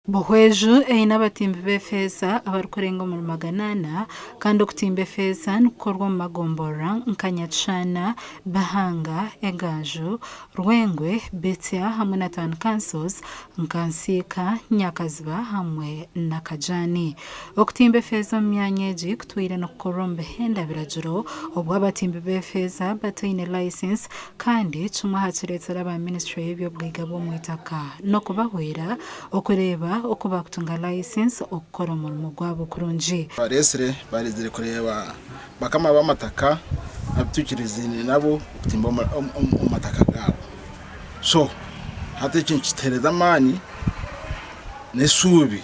Buhweju eine abatimbi b'efeeza abarikurenga omuri 400 kandi okutimba efeeza nikukorwa omu magomborora nka Nyakishaana, Bihanga, Egaaju, Rwengwe, Bitsya hamwe na Town Councils nka Nsiika, Nyakaziba hamwe na Kajaani. Okutimba efeeza omu myanya egi kutwire nikukorwa omu bihenda biragiro obwo abatimbi b'efeeza bataine layisinsi kandi kimwe aha kireetsire aba minisiture y'eby'obugaiga bw'omwitaka n'okubahwera Okureeba oku baakutunga layisinsi okukora omurimo gwabo kurungi. Abareetsire bareezire kureeba bakama b'amataka abu twikiriziine nabo kutimba omu mataka gaabo. So hati eki nikituheereza amaani n'eshuubi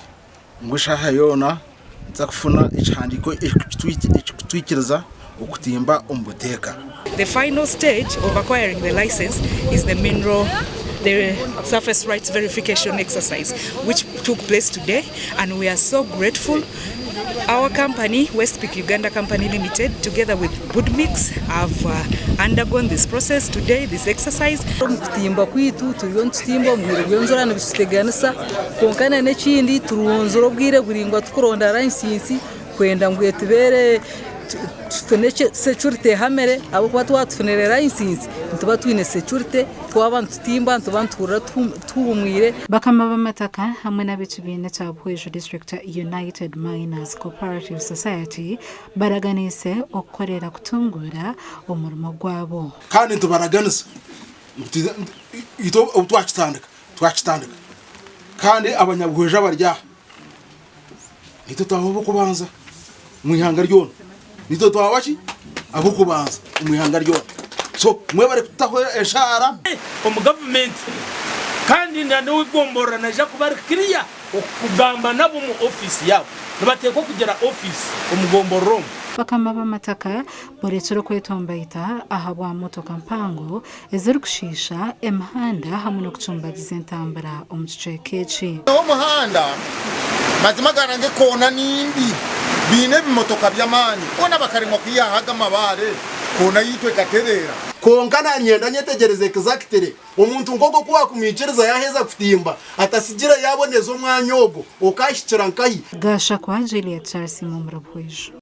ngu eshaaha yoona nituza kufuna ekihandiiko ekirikutwikiriza okutimba omu buteeka. The final stage of acquiring the license is the mineral the surface rights verification exercise which took place today and we are so grateful. Our company, Westpic Uganda Company Limited, together with Budmix have uh, undergone this process today, this exercise. Omu kutimba kwaitu turiyo nitutimba omu bwire bw'enjura nibituteganisa kwonka n'ekindi turunzire obwire buraingwa tukuronda layisinsi kwenda ngu etubeere tufune security ehamire ahabw'okuba twaba tufunire layisinsi nituba twine security twaba nitutimba nituba nituhurira tuhumwire. Bakama b'amataka hamwe n'ab'ekibiina kya Buhweju District United Miners Cooperative Society baraganiise okukorera kutunguura omurimo gwabo. Kandi nitubaraganisa ngu itwe obu twakitandika, twakitandika kandi abanyabuhweju abari aha Naitwe twaba ab'okubanza omu ihanga ryona. Naitwe twaba ki? Ab'okubanza omu ihanga ryona. So mwebare kutaho eshaara. Omu gavumenti kandi na n'ow'egomborora naija kuba ari clear okugamba nabo omu ofiisi yaabo. Nibateekwa kugira ofiisi omu gomborora omu. Bakama b'amataka borekire okwetomboita ahabwa motoka mpango ezirikushiisha emihanda hamwe n'okucumbagiza entambura omu kicweka eki. Omuhanda mazima garange koona nimbi biine ebimotoka by'amaani boona bakaremwa kwihaho aga amabaare koona yaitu ekatereera. Kwonka nanyenda nyetegyereze exactly omuntu nk'ogwo ku wakumwikiriza yaheza kutimba atasigira yaboneza omwanya ogwo okahikira nkahi? Gashakwa Juliet Charles Imwe omuri Buhweju.